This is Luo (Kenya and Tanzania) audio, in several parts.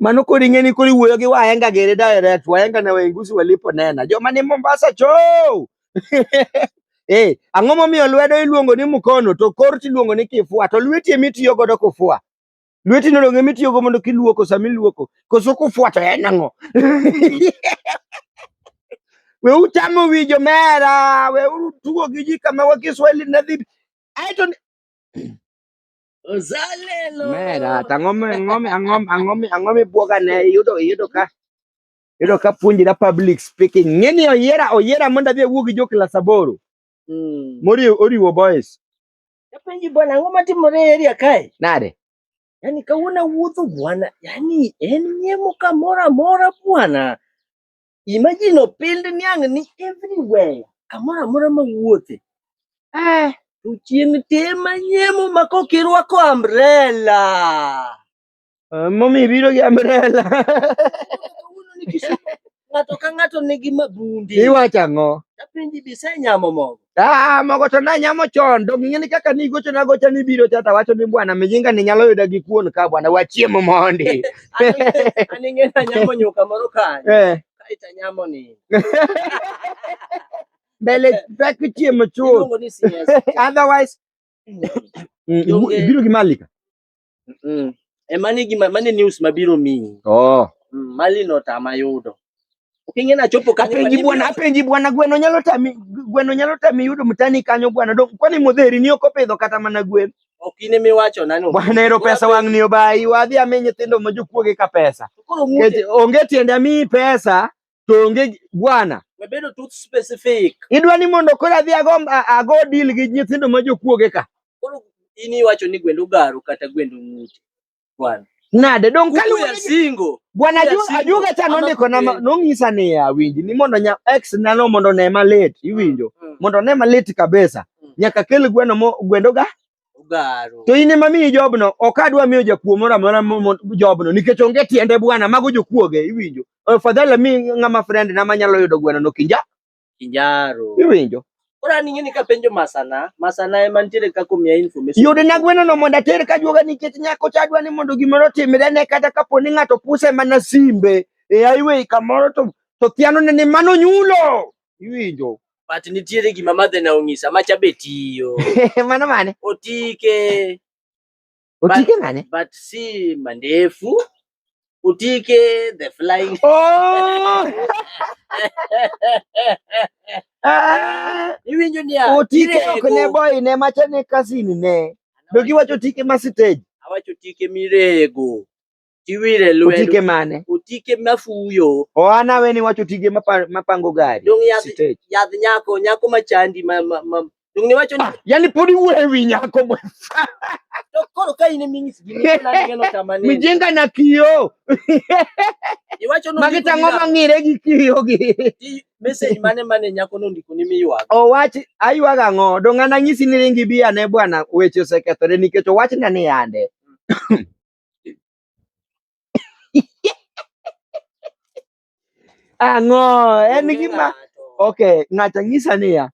Mano koro ing'e ni koro iwuoyo gi wahenga gere direct, wahenga na wengusi walipo nena. Joma ni Mombasa cho. Eh, ang'o momiyo lwedo iluongo ni mkono to kor tiluongo ni kifua to lweti ema itiyo godo kufua. Lweti no donge mitiyogo mondo kiluoko sama iluoko. Koso kufua to en ang'o? Weuru chamo wi jomera, weuru tugo gi ji kama wa Kiswahili ne dhi. Aeto Ozalelo. Mera, to ang'o mi- ang'o mi- ang'o mi- ang'o mi- ang'o mibwoga ne iyudo iyudo ka iyudo ka puonjra public speaking. Ng'eni oyiera oyiera mondo adhi awuo gi jo klas aboro moriwo oriwo boys. Apenji bwana, ang'o matimore e area kae? Nade? Yaani kawuono awuotho bwana, yaani en nyemo kamoro amora bwana. Imagine opind niang' ni everywhere, kamoro amora mawuothe. Eh, To chieng' tema nyemo ma kok irwako umbrella. Momiyo ibiro gi umbrella. Kawuono ni Kisumu, ng'ato ka ng'ato nigi mabunde. Iwacho ang'o? Apenji be isenyamo mogo? Ah, mogo to nanyamo chon. Dong ing'e ni kaka nigochona agocha ni ibiro cha to awacho ni bwana mijinga ni nyalo yuda gi kuon ka bwana wachiemo mondi. An ing'e ni anyamo nyuka moro kanyo. Eh, Kaeto anyamo ni. mbele pek chiemo chuth. Iluongo ni CS. Otherwise, ibiro gi Malika. E mano gima mano e news mabiro miyi. Oh. Mali no tama yudo. Ok ing'e nachopo kanyo. Apenji bwana, apenji bwana, gweno nyalo tami, gweno nyalo tami yudo mtani kanyo bwana. Dong kwani modheri ni ok opidho kata mana gwen. Ok in emiwacho nano. Bwana ero pesa wang' ni obayi, wadhi ami nyithindo ma jokuoge ka pesa. Koro ng'ute. Nikech onge tiende amiyi pesa to onge bwana. Wabedo too specific. Idwa ni mondo koro adhi ago ago deal gi nyithindo ma jokuoge ka. Koro in iwacho ni gwend Ogaru kata gwend Ong'ute. Bwana. Nade dong Kuku kaluwore ya gi singo. bwana Kuku ya ajuga singo. ajuga cha Ama nondiko na kuku nong'isa niya winji ni mondo nya ex na no mondo ne malit iwinjo mondo ne malit kabisa nyaka kel gweno mo gwendo ga Ogaru. to in ema miyi jobno ok adwa miyo jakuo moro amora jobno nikech onge tiende bwana mago jokuoge iwinjo afadhali ami ng'ama friend na manyalo yudo gweno no kinja Kinjaro. iwinjo Koro an ing'e ni kapenjo Masana, Masana ema nitiere kaka omiya information. Yudna gweno no mondo ater kajuoga nikech nyako cha adwa ni mondo gimoro otimre ne kata kapo ni ng'ato puse mana simbe e highway kamoro to to thiano ne ni mano nyulo. Iwinjo? But nitiere gima madhena onyisa macha be tiyo. Mano mane? Otike. Otike mane? But si mandefu. Otike the flying. Oh! Ah, Iwinjo niya. Otike ok ne irego. boy ne macha ne cousin ne. Dogi wacho otike ma stage. Awacho otike mirego. Tiwire lwedo. Otike mane? Otike mafuyo. Oana we ni wacho otike mapango gari. Dong yath Stage. yath nyako nyako machandi ma ma, ma dong ni wacho ni Ah, yani pod iwuoyo e wi nyako bwana. to koro ka in eming'is gimi nang'eno kama ni Mijinga na kioo. iwacho no Magi tang'o mang'ire gi kioo gi. message mane mane nyako nondiko ni miywago Owach aywago ang'o? Dong an anyisi ni ringi bi ane bwana weche osekethore nikech owachna ni yande. Ang'o? En Onge gima ng'ato. Okay, ng'ato nyisa niya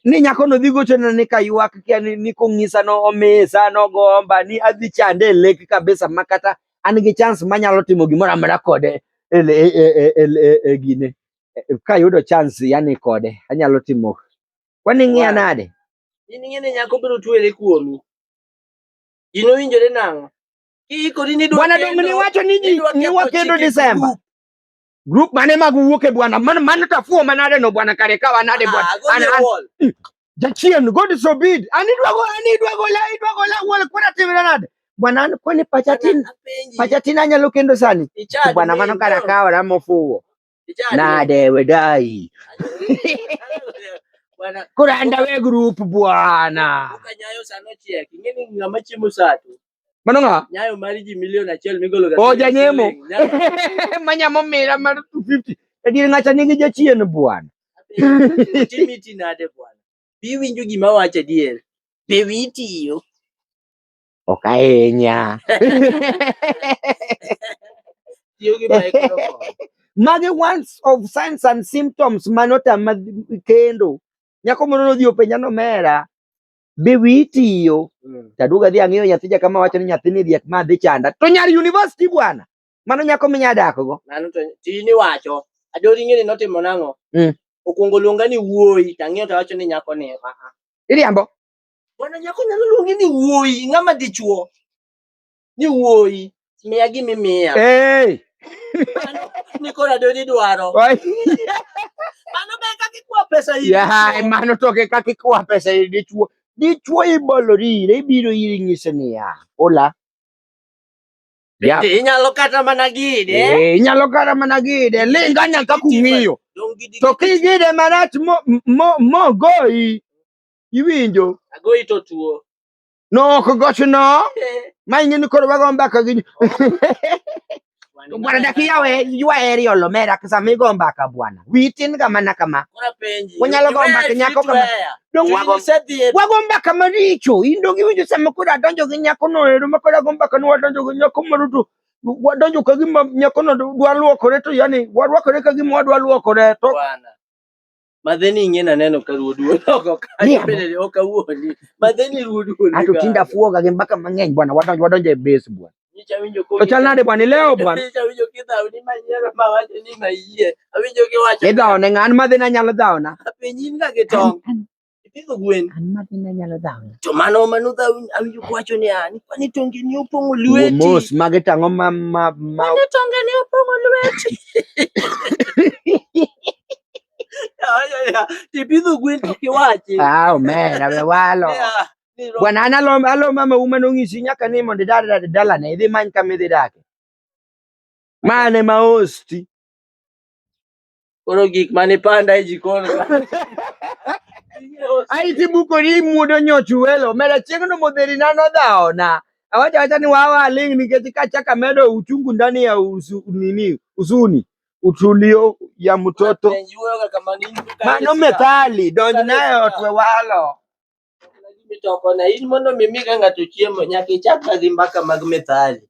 ni nyako no dhi gochona ni kaywak kia ni, ni kong'isa no omisa nogomba ni adhi chande e lek kabisa ma kata an gi chance manyalo timo gimoro amora kode e, e, e, e, e, e, e gine E, kayudo chance yani kode anyalo timo kwani ing'iya Why? nade In ing'e ni nyako biro twere kuomi. In owinjore nang'o? Kiikori ni idwa bwana dong kendo, niwacho ni ji idwa ni ketho wakendo chike December group. group mane mag wuok e bwana mano mano tafuo manade no bwana kare ka wanade bwana Ah, go an, ne an, wall. jachien god forbid an idwago an idwago la idwago la wuol kwena timre nade bwana an kwani pacha Bwana, tin apenji. pacha tin anyalo kendo sani Ichad bwana mano min, kara no. kawra mofuwo Ichad min. nade wedai Bwana, koro anda we group bwana Ka nyayo sano chiek, ing'e ni ng'ama chiemo sato. mano ng'a Nyayo mar ji milion achiel migolo ga o siling' janyemo siling'. Nyayo manyamo mira mar 250 e dier ng'acha nigi jachien bwana otimi ti nade bwana. Be iwinjo gima awacho adier? Be wiyi tiyo? ok ahinya Tiyo gi microphone. magi ones of signs and symptoms manotama kendo nyako moro nodhi openja nomera Be wiyi tiyo. Taduogo adhi ang'iyo nyathija kama wacho ni nyathini riek ma dhi chanda. To nyar university bwana. Mano nyako minya dak go. Mano to tini wacho. Adori ng'eni notimo nang'o? Okwongo luonga ni wuoyi, tang'iyo to awacho ni nyako ni. Ah, ah. Iriambo. Bwana nyako nyalo luongi ni wuoyi, ng'ama dichuo. Ni wuoyi, miya gima imiya. Hey! Mano ni koro Adori dwaro. Mano be kaka ikwa pesa ir Ya, dichuo. mano to ke kaka ikwa pesa ir dichuo. Dichuo ibolori ire, ibiro ire inyise niya, hola. Ya. Inyalo kata mana gide. Eh, inyalo kata mana gide, linga nyaka kung'iyo. Dong gidi To kigide marach mo mo mo goyi. Iwinjo? agoyi to tuo. No ok gochno. Ma ing'e ni koro wago mbaka gi bwana dak iyawe ywaeri olomera sama igo mbaka bwana. Wiyi tin ga mana kama. Koro apenji. Wanyalo go mbaka nyako kama. Dong wago wago mbaka maricho. In dong iwinjo sama koro adonjo gi nyako no ero ma koro ago mbaka ni wadonjo gi nyako moro to wadonjo ka gima nyako no dwa luokore to yani warwakore ka gima wadwa luokore to Bwana. Madheni ing'e naneno ka ruo duol oko kanyo Riambo. bende ok awuondi. Madheni ruo duol ato tinda fuoga gi mbaka mang'eny bwana wadonjo wadonjo e base bwana. Nyicha awinjo To chal nade bwana ileo bwana. Nyicha awinjo kidhaw ni manyiero ma wacho ni mayie. Awinjo kiwacho. Idhawo ne ng'a? An madhina nyalo dhawona. Apenji in ga gi tong'. Ipidho gwen. An madhina nyalo dhawona. To mano mano dhaw awinjo kiwacho ni ah ni kwani tonge ni opong'o Wuo lweti. mos magi tang'o ma ma ma Kwani tonge ni opong'o lweti. Ya, ya, ya. Tipidho gwen to kiwachi. Ah, omera we walo. Ya, ni ro- Bwana an alo alo mama uma nong'isi nyaka ni mondo idar dar dalane idhi many kama idhi dake. Mane ma hosti. Koro gik mane panda e jikon ka. Ai tibukori imuodo nyoch welo. Omera chieng'no modheri na nodhawona. Awacho awacha ni wawa aling' nikech kachako amedo uchungu ndani ya usu, nini usuni utulio ya mtoto. Penj wuoyoga kamano in to Mano methali donj naye ot we walo. Mitokona in mondo mi miga ng'ato chiemo nyaka ichak ga gi mbaka mag methali.